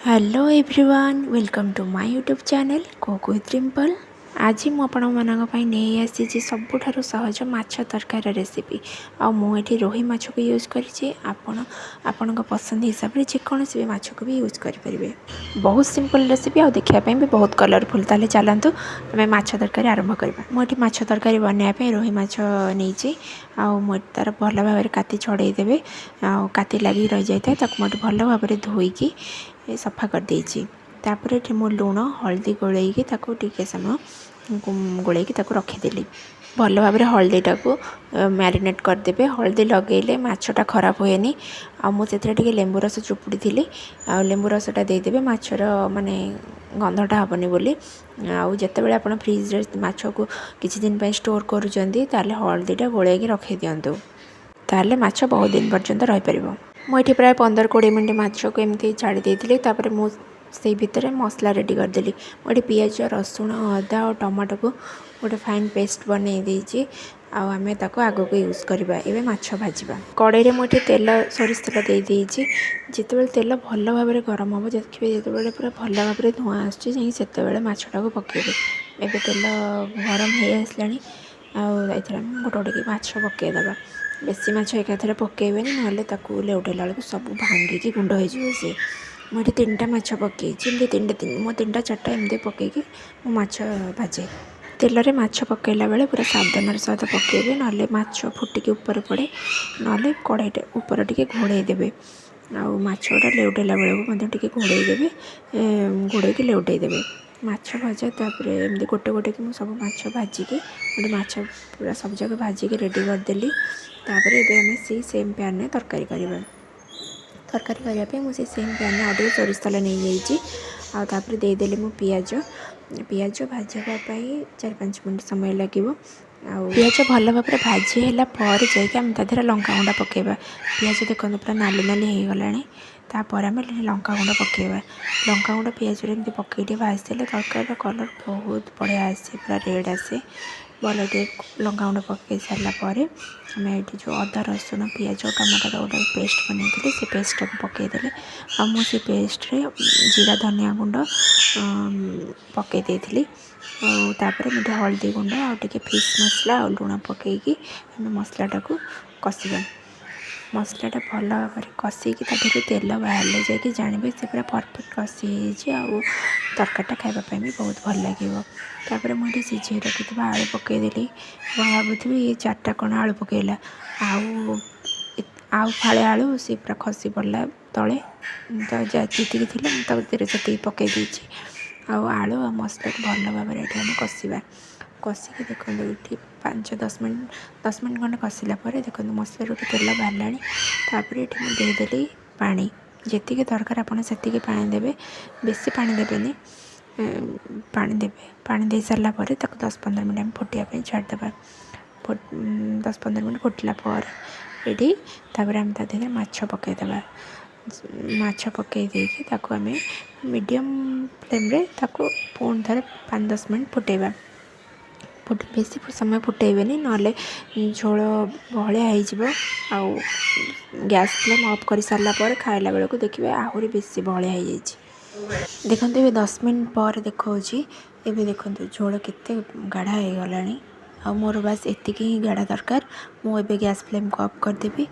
Hello everyone, welcome to my YouTube channel Cook with Dimple. ଆଜି ମୁଁ ଆପଣମାନଙ୍କ ପାଇଁ ନେଇ ଆସିଛି ସବୁଠାରୁ ସହଜ ମାଛ ତରକାରୀର ରେସିପି। ଆଉ ମୁଁ ଏଠି ରୋହି ମାଛକୁ ୟୁଜ୍ କରିଛି। ଆପଣ ଆପଣଙ୍କ ପସନ୍ଦ ହିସାବରେ ଯେକୌଣସି ବି ମାଛକୁ ବି ୟୁଜ୍ କରିପାରିବେ। ବହୁତ ସିମ୍ପଲ୍ ରେସିପି ଆଉ ଦେଖିବା ପାଇଁ ବି ବହୁତ କଲରଫୁଲ୍। ତାହେଲେ ଚାଲନ୍ତୁ, ଆମେ ମାଛ ତରକାରୀ ଆରମ୍ଭ କରିବା। ମୁଁ ଏଠି ମାଛ ତରକାରୀ ବନାଇବା ପାଇଁ ରୋହି ମାଛ ନେଇଛି। ଆଉ ମୁଁ ଏଠି ତା'ର ଭଲ ଭାବରେ କାତି ଛଡ଼େଇ ଦେବେ। ଆଉ କାତି ଲାଗି ରହିଯାଇଥାଏ, ତାକୁ ମୁଁ ଏଠି ଭଲ ଭାବରେ ଧୋଇକି ସଫା କରିଦେଇଛି। ତାପରେ ଏଠି ମୁଁ ଲୁଣ ହଳଦୀ ଗୋଳେଇକି ତାକୁ ଟିକେ ସମୟ ଗୋଳେଇକି ତାକୁ ରଖିଦେଲି। ଭଲ ଭାବରେ ହଳଦୀଟାକୁ ମ୍ୟାରିନେଟ୍ କରିଦେବେ। ହଳଦୀ ଲଗେଇଲେ ମାଛଟା ଖରାପ ହୁଏନି। ଆଉ ମୁଁ ସେଥିରେ ଟିକେ ଲେମ୍ବୁ ରସ ଚୁପୁଡ଼ି ଥିଲି। ଆଉ ଲେମ୍ବୁ ରସଟା ଦେଇଦେବେ, ମାଛର ମାନେ ଗନ୍ଧଟା ହେବନି ବୋଲି। ଆଉ ଯେତେବେଳେ ଆପଣ ଫ୍ରିଜରେ ମାଛକୁ କିଛି ଦିନ ପାଇଁ ଷ୍ଟୋର୍ କରୁଛନ୍ତି, ତାହେଲେ ହଳଦୀଟା ଗୋଳେଇକି ରଖିଦିଅନ୍ତୁ। ତାହେଲେ ମାଛ ବହୁତ ଦିନ ପର୍ଯ୍ୟନ୍ତ ରହିପାରିବ। ମୁଁ ଏଠି ପ୍ରାୟ 15-20 ମିନିଟ୍ ମାଛକୁ ଏମିତି ଛାଡ଼ି ଦେଇଥିଲି। ତାପରେ ମୁଁ ସେଇ ଭିତରେ ମସଲା ରେଡ଼ି କରିଦେଲି। ମୁଁ ଏଠି ପିଆଜ, ରସୁଣ, ଅଦା ଆଉ ଟମାଟୋକୁ ଗୋଟେ ଫାଇନ୍ ପେଷ୍ଟ ବନେଇ ଦେଇଛି। ଆଉ ଆମେ ତାକୁ ଆଗକୁ ୟୁଜ୍ କରିବା। ଏବେ ମାଛ ଭାଜିବା। କଡ଼େଇରେ ମୁଁ ଏଠି ତେଲ, ସୋରିଷ ତେଲ ଦେଇଦେଇଛି। ଯେତେବେଳେ ତେଲ ଭଲ ଭାବରେ ଗରମ ହେବ, ଦେଖିବେ ଯେତେବେଳେ ପୁରା ଭଲ ଭାବରେ ଧୂଆଁ ଆସୁଛି, ଯାଇକି ସେତେବେଳେ ମାଛଟାକୁ ପକାଇବେ। ଏବେ ତେଲ ଗରମ ହେଇ ଆସିଲାଣି। ଆଉ ଏଥିରେ ଆମେ ଗୋଟେ ଗୋଟେ ମାଛ ପକାଇଦେବା। ବେଶୀ ମାଛ ଏକାଥରେ ପକାଇବେନି, ନହେଲେ ତାକୁ ଲେଉଟେଇଲା ବେଳକୁ ସବୁ ଭାଙ୍ଗିକି ଗୁଣ୍ଡ ହେଇଯିବ ସିଏ। ମୁଁ ଏଠି ତିନିଟା ମାଛ ପକାଇଛି। ଏମିତି ତିନିଟା, ମୁଁ ତିନିଟା ଚାରିଟା ଏମିତି ପକାଇକି ମୁଁ ମାଛ ଭାଜେ। ତେଲରେ ମାଛ ପକାଇଲା ବେଳେ ପୁରା ସାବଧାନର ସହିତ ପକାଇବେ, ନହେଲେ ମାଛ ଫୁଟିକି ଉପରେ ପଡ଼େ। ନହେଲେ କଢ଼େଇଟା ଉପରେ ଟିକେ ଘୋଡ଼େଇ ଦେବେ। ଆଉ ମାଛ ଗୁଡ଼ା ଲେଉଟେଇଲା ବେଳକୁ ମଧ୍ୟ ଟିକେ ଘୋଡ଼େଇ ଦେବେ, ଘୋଡ଼େଇକି ଲେଉଟେଇ ଦେବେ ମାଛ ଭଜା। ତାପରେ ଏମିତି ଗୋଟେ ଗୋଟେ କି ମୁଁ ସବୁ ମାଛ ଭାଜିକି, ଗୋଟେ ମାଛ ପୁରା ସବୁ ଯାକ ଭାଜିକି ରେଡ଼ି କରିଦେଲି। ତାପରେ ଏବେ ଆମେ ସେଇ ସେମ୍ ପ୍ୟାନ୍ରେ ତରକାରୀ କରିବା। ତରକାରୀ କରିବା ପାଇଁ ମୁଁ ସେଇ ସେମ୍ ପ୍ୟାନ୍ରେ ଆଉ ଟିକେ ସୋରିଷ ତେଲ ନେଇଯାଇଛି। ଆଉ ତାପରେ ଦେଇଦେଲି ମୁଁ ପିଆଜ। ପିଆଜ ଭାଜି ହେବା ପାଇଁ 4-5 ମିନିଟ୍ ସମୟ ଲାଗିବ। ଆଉ ପିଆଜ ଭଲ ଭାବରେ ଭାଜି ହେଲା ପରେ ଯାଇକି ଆମେ ତା ଦେହରେ ଲଙ୍କା ଗୁଣ୍ଡ ପକାଇବା। ପିଆଜ ଦେଖନ୍ତୁ, ପୁରା ନାଲି ନାଲି ହେଇଗଲାଣି। ତାପରେ ଆମେ ଲଙ୍କା ଗୁଣ୍ଡ ପକାଇବା। ଲଙ୍କା ଗୁଣ୍ଡ ପିଆଜରେ ଏମିତି ପକାଇ ଟିକେ ଭାଜିଦେଲେ ତରକାରୀର କଲର୍ ବହୁତ ବଢ଼ିଆ ଆସେ, ପୁରା ରେଡ଼୍ ଆସେ। ଭଲ ଟିକେ ଲଙ୍କା ଗୁଣ୍ଡ ପକାଇ ସାରିଲା ପରେ ଆମେ ଏଇଠି ଯେଉଁ ଅଦା, ରସୁଣ, ପିଆଜ, ଟମାଟୋର ଗୋଟେ ପେଷ୍ଟ ବନେଇଥିଲି, ସେ ପେଷ୍ଟଟାକୁ ପକାଇଦେଲେ। ଆଉ ମୁଁ ସେ ପେଷ୍ଟରେ ଜିରା, ଧନିଆ ଗୁଣ୍ଡ ପକାଇ ଦେଇଥିଲି। ଆଉ ତାପରେ ମୁଁ ଟିକେ ହଳଦୀ ଗୁଣ୍ଡ ଆଉ ଟିକେ ଫିସ୍ ମସଲା ଆଉ ଲୁଣ ପକାଇକି ଆମେ ମସଲାଟାକୁ କଷିବା। ମସଲାଟା ଭଲ ଭାବରେ କଷିକି ତା ଦେହରୁ ତେଲ ବାହାରିଲେ ଯାଇକି ଜାଣିବେ ସେ ପୁରା ପରଫେକ୍ଟ କଷି ହେଇଯାଇଛି। ଆଉ ତରକାରୀଟା ଖାଇବା ପାଇଁ ବି ବହୁତ ଭଲ ଲାଗିବ। ତାପରେ ମୁଁ ଏଠି ସିଝେଇ ରଖିଥିବା ଆଳୁ ପକାଇଦେଲି। ଆପଣ ଭାବୁଥିବେ, ଇଏ ଚାରିଟା କ'ଣ ଆଳୁ ପକାଇଲା? ଆଉ ଆଉ ଫାଳେ ଆଳୁ ସେ ପୁରା ଖସି ପଡ଼ିଲା ତଳେ। ତ ଯେତିକି ଥିଲା, ମୁଁ ତାକୁ ଦେହରେ ସେତିକି ପକାଇ ଦେଇଛି। ଆଉ ଆଳୁ ଆଉ ମସଲାକୁ ଭଲ ଭାବରେ ଏଠି ଆମେ କଷିବା। କଷିକି ଦେଖନ୍ତୁ, ଏଠି 5-10 ମିନିଟ୍, 10 ମିନିଟ୍ ଖଣ୍ଡେ କଷିଲା ପରେ ଦେଖନ୍ତୁ, ମସଲାରୁ ଗୋଟେ ତେଲ ବାହାରିଲାଣି। ତାପରେ ଏଠି ମୁଁ ଦେଇଦେଲି ପାଣି। ଯେତିକି ଦରକାର ଆପଣ ସେତିକି ପାଣି ଦେବେ, ବେଶୀ ପାଣି ଦେବେନି। ପାଣି ଦେବେ। ପାଣି ଦେଇ ସାରିଲା ପରେ ତାକୁ 10-15 ମିନିଟ୍ ଆମେ ଫୁଟିବା ପାଇଁ ଛାଡ଼ିଦେବା। 10-15 ମିନିଟ୍ ଫୁଟିଲା ପରେ ଏଠି ତାପରେ ଆମେ ତା ଦେହରେ ମାଛ ପକାଇଦେବା। ମାଛ ପକାଇ ଦେଇକି ତାକୁ ଆମେ ମିଡ଼ିୟମ୍ ଫ୍ଲେମ୍ରେ ତାକୁ ପୁଣି ଥରେ 5-10 ମିନିଟ୍ ଫୁଟାଇବା। ବେଶୀ ସମୟ ଫୁଟାଇବେନି, ନହେଲେ ଝୋଳ ବହଳିଆ ହେଇଯିବ। ଆଉ ଗ୍ୟାସ୍ ଫ୍ଲେମ୍ ଅଫ୍ କରିସାରିଲା ପରେ ଖାଇଲା ବେଳକୁ ଦେଖିବେ, ଆହୁରି ବେଶୀ ବହଳିଆ ହେଇଯାଇଛି। ଦେଖନ୍ତୁ, ଏବେ 10 ମିନିଟ୍ ପରେ ଦେଖାଉଛି। ଏବେ ଦେଖନ୍ତୁ, ଝୋଳ କେତେ ଗାଢ଼ା ହେଇଗଲାଣି। ଆଉ ମୋର ବାସ୍ ଏତିକି ହିଁ ଗାଢ଼ା ଦରକାର। ମୁଁ ଏବେ ଗ୍ୟାସ୍ ଫ୍ଲେମ୍କୁ ଅଫ୍ କରିଦେବି।